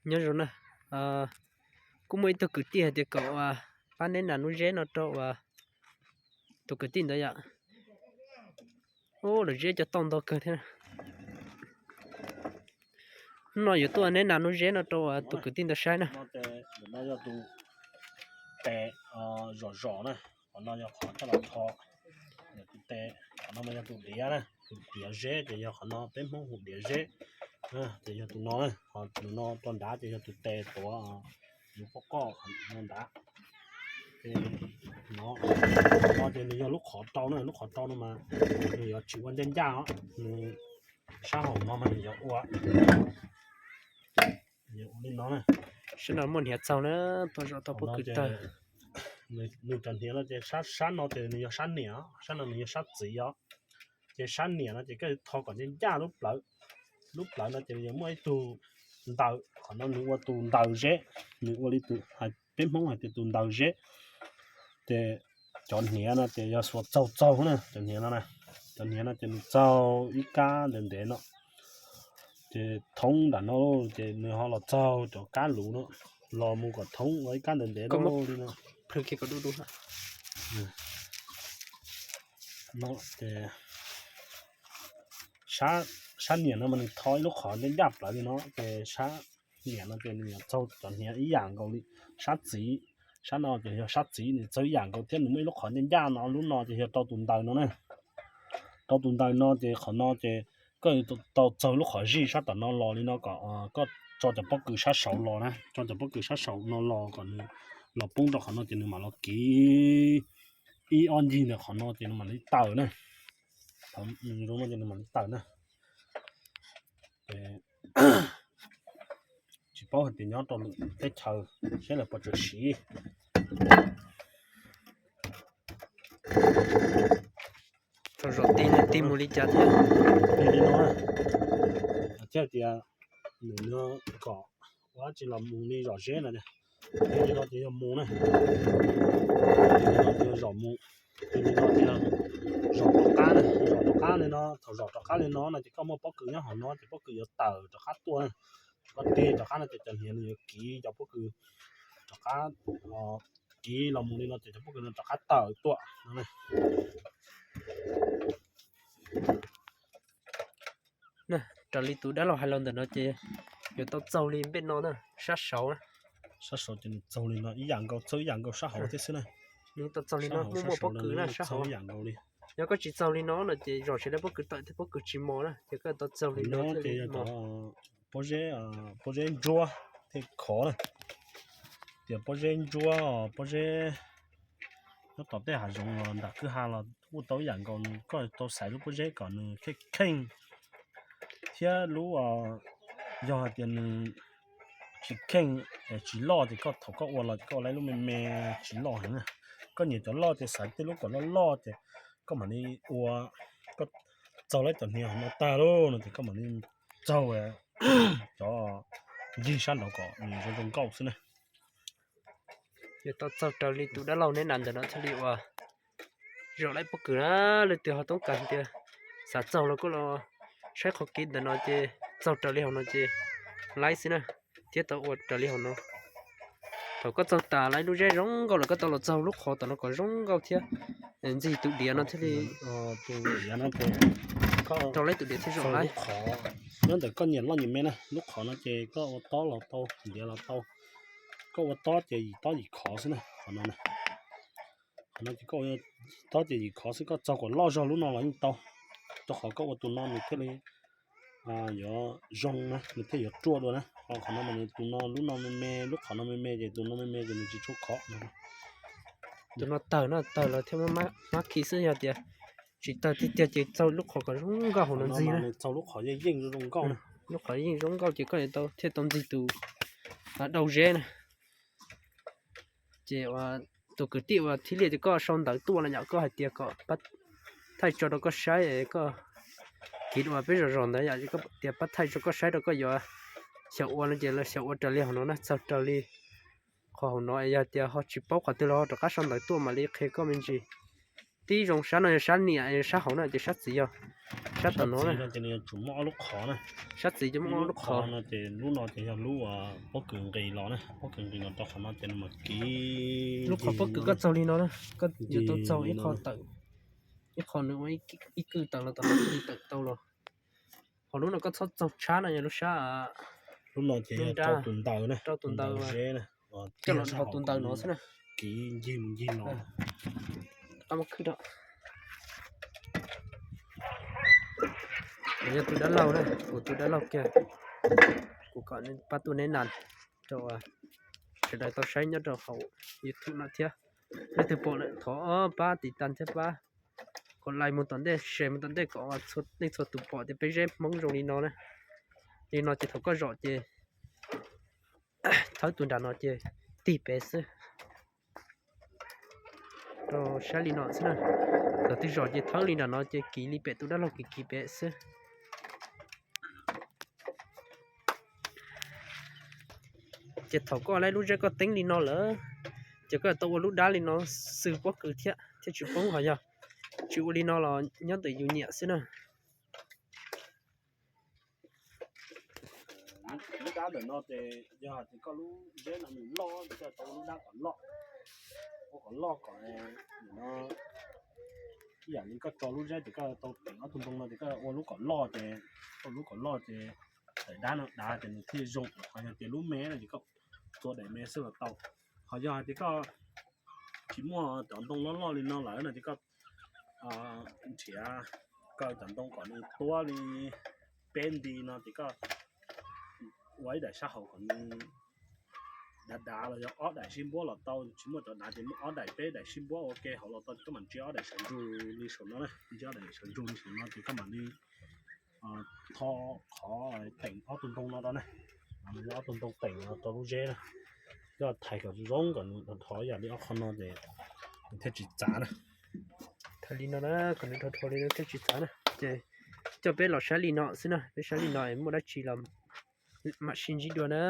Nyob zoo na, kuj muaj ib tug kwv tij hais tias kom uas pab neb nas nuv zeb no rau uas tus kwv tij ntawd yom. Ub, lawv zeb cov tauj ntau kawg thiab. Hnub no yuav tuaj neb nas nuv zeb no rau uas tus kwv tij ntawd saib na. Tes zom zom na, qhov no yog qhov coj los tho. Tes, qhov no mas yog tus diav na, tus diav zeb ces yog qhov no peb Hmoob hu diav zeb. Ces yog tus no, ho tus no rau nrad ces yog tus tes tuav, yus qoj qoj no nrad. Ces no, no ces nws yog lub qhov rau na, lub qhov rau no mas nws yuav tsis ua ncaj ncaj os, nws sab hauv no mas nws yuav ua, yuav ua li no na. Sab no muaj hniav txaug na, tuaj zom tau pob kws tawg. Nws cov hniav no ces sab no ces nws yog sab niam, sab no nws yog sab txiv os. Ces sab niam no ces koj tho kom ncaj ncaj lub plawv. Lub plawv no ces nws yuav muaj ib tug ntawm, qhov no nws ua tus ntawm zeb, nws ua li tus, peb Hmoob hais tias tus ntawm zeb. Ces cov hniav no ces yog xuas txaug txaug na, cov hniav no, cov hniav no ces nws txaug ib kab ntev ntev no. Ces thoob nram no ces nws ho los txaug cov kab luv no, los mus kom thoob ua ib kab ntev ntev li no. Sab niam no mas nws tho ib lub qhov ncaj ncaj plawv li no, ces sab niam no ces nws yuav txaug cov hniav ib yam nkaus li sab txiv. Sab no ces yog sab txiv, nws txaug ib yam nkaus thiab, nws muaj ib lub qhov ncaj ncaj no, lub no ces yog rau tus ntawm no na. Rau tus ntawm no ces qhov no ces koj yuav tau txaug lub qhov zij sab tom no los li no kom koj tso cov pob kws sab saud los na, tso cov pob kws sab saud no los kom nws los poob rau qhov no ces nws mam los kiv ib ob ncig ntawm qhov no ces nws mam li tawm na. Thaum zoo no ces nws mam li tawm na. Tsis paub hais tias nyob rau lwm teb chaws seb lawv puas tseem siv. Thaum zom ti nws ti mus li cas thiab. Li no, thiab tias nws kom ua dab tsi los mus li zom zeb no, li no ces yog mus na. Li no ces yog zom mus. Li no ces yog zom rov qab na, zom rov qab li no, thaum zom rov qab li no no ces koj muaj pob kws nyob hauv no ces pob kws yuav tawm rov qab tuaj na. Koj tig rov qab no ces cov hniav nws yuav kiv cov pob kws rov qab, kiv los mus li no ces cov pob kws no rov qab tawm tuaj no. Raws li tus dab laug hais los ntawm no ces yuav tau txaug li npej no na, sab saud na. Sab saud ces nws txaug li no ib yam nkaus, txaug ib yam nkaus sab hauv thiab xwb na. Nws tau txaug li no, muaj muaj pob kws na sab hauv ib yam nkaus li. Yog koj tsis txaug li no no ces zom tsis tau pob kws tawm thiab pob kws tsis mos na, ces koj tau txaug li no thiaj li mos. Pob zeb, pob zeb ntsuab thiaj khov na. Tias pob zeb ntsuab, pob zeb nyob tom tej hav zoov los nram kwj ha los kuj tau ib yam nkaus, koj tau xaiv lub pob zeb kom nws kheej kheej thiab lub, yog hais tias nws tsis kheej, tsis loj ces koj thaum koj ua los ces koj ua lub me me tsis loj heev na. Koj nyiam cov loj ces xaiv tej lub kom loj loj ces koj mam li ua, koj txaug lawm cov hniav hauv no tag lauj no ces koj mam li txaug cov ncig sab nraud kom nws zoo zoo nkauj xwb na. Yuav tau txaug raws li tus dab laug neb nas ntawm no thiaj li uas zom laib pob kws na. Leej twg ho toob kas tias xav txaug los koj los saib qhov kev ntawm no ces txaug raws li hauv no ces laib xwb na, thiab tau ua raws li hauv no. Thaum koj txaug tas laib lub zeb zoo nkauj lawm koj tau los txaug lub qhov tom no kom zoo nkauj thiab ntxig tus diav no thiaj li rau laib tus diav thiaj zoo laib. Nyob ntawm koj nyiam loj nyiam me na, lub qhov no ces koj ua tob los tau, ntiav los tau. Koj ua tob ces yim tob yim khov xwb na, qhov no na. Qhov no ces koj ua tob ces yim khov xwb, koj txaug kom loj zog lub no los yeej tau, rau qhov koj ua tus no nws thiaj li yuav zoo na, nws thiaj yuav ruaj dua na. Qhov no mas nws tus no lub no me me, lub qhov no me me ces tus no me me ces nws tsis tshua khov. Tus no tawg no tawg los thiaj muab khi xwb, yog tias tsis tawg tiag tiag ces txaug lub qhov kom zoo nkauj hauv no ntxig na. Txaug lub qhov yeej yeej zoo nkauj na. Lub qhov yeej zoo nkauj ces koj yuav tau thiaj tau ntxig tus dau zeb na. Ces tus kwv tij uas thib liaj ces koj sau ntawv tuaj los yom, koj hais tias kom pab thaij tso rau koj saib, koj kiv uas peb zom zom ntawd yom, koj tias pab thaij tso koj saib rau koj yuav xyaum ua no ces lawv xyaum ua raws li hauv no na, txaug raws li qhov hauv no. Yog tias ho tsis paub qhov twg los ho rov qab sau ntawv tuaj mam li qhia koj me ntsis. Tib zoo sab no yog sab niam, sab hauv na ces sab txiv yog Sab tom no ces nws yuav tsum muaj ob lub qhov na. Sab txiv ces muaj ob lub qhov no ces lub no ces yog lub pob kws nqis los na, pob kws nqis los rau qhov no ces nws mam kiv. Lub qhov pob kws koj txaug li no na, koj yuav tau txaug ib qho tawm, ib qho nws ua ib kws tawm los tom no thiaj li tawm tau los. Ho lub no koj txhob txaug tshab no yog lub sab, lub no ces yog rau tus ntaws na, rau tus ntaws zeb na, coj los dhau tus ntaws no xwb na. Kiv ncig mus ncig los. Qab muab khwb rau. Nws yog tus dab laug na, kuv tus dab laug kiag. Kuv kom pab tuaj neb nas rau sawv daws tau saib nyob rau hauv YouTube no thiab. Leej twg pom lawm thov pab tiv tas thiab pab kom like mus tom ntej, share mus tom ntej kom nej txhua tus pom tias peb zeb Hmoob zoo li no na. Li no ces thaum koj zom ces thawb tus nram no ces tig pem xwb. Rau sab li no xwb na. Thaum twg zom ces thawb li nram no ces kiv li pem tus dab laug kiv kiv pem xwb. Ces thaum koj laib lub zeb koj teeb li no lawm, ces koj yuav tau ua lub dab li no xwb pob kws thiab thiaj tsis poob, ho yog tsis ua li no los nyob ntawm yus nyiam xwb na. Lub dab ntawm no ces yog hais tias koj lub zeb no nws loj ces koj tau ua lub dab kom loj, ua kom loj kom no ib yam li koj tso lub zeb ces koj tau teem ob tug ntoo no ces koj ua lub kom loj ces, ua lub kom loj ces daim dab no dav ces nws thiaj zoo. Ho yog tias lub me no ces koj tua daim me xwb los tau. Ho yog hais tias koj tsis muaj cov ntoo loj loj li no lawm no ces koj nrhiav kaw cov ntoo kom nws tuab li peb nti no ces koj ua ib daim sab hauv kom nws dav dav los yog ob daim sib npuab los tau, tsis muaj cov dav ces muaj ob daim peb daim sib npuab ua ke hauv los tau, koj mam ntsia ob daim sawv ntsug li saum no na, ntsia ob daim sawv ntsug li saum no ces koj mam li tho qhov teem ob tug ntoo no rau na. Ob tug ntoo teem no rau lub zeb na, coj thaiv kom zoo kom nws rho yam li ob qho no ces nws thiaj tsis txav na. Thaiv li no na, kom nws rho rho li no thiaj tsis txav na. Ces coj peb los saib li no xwb na, peb saib li no muaj dab tsi los mam sib ntsib dua na.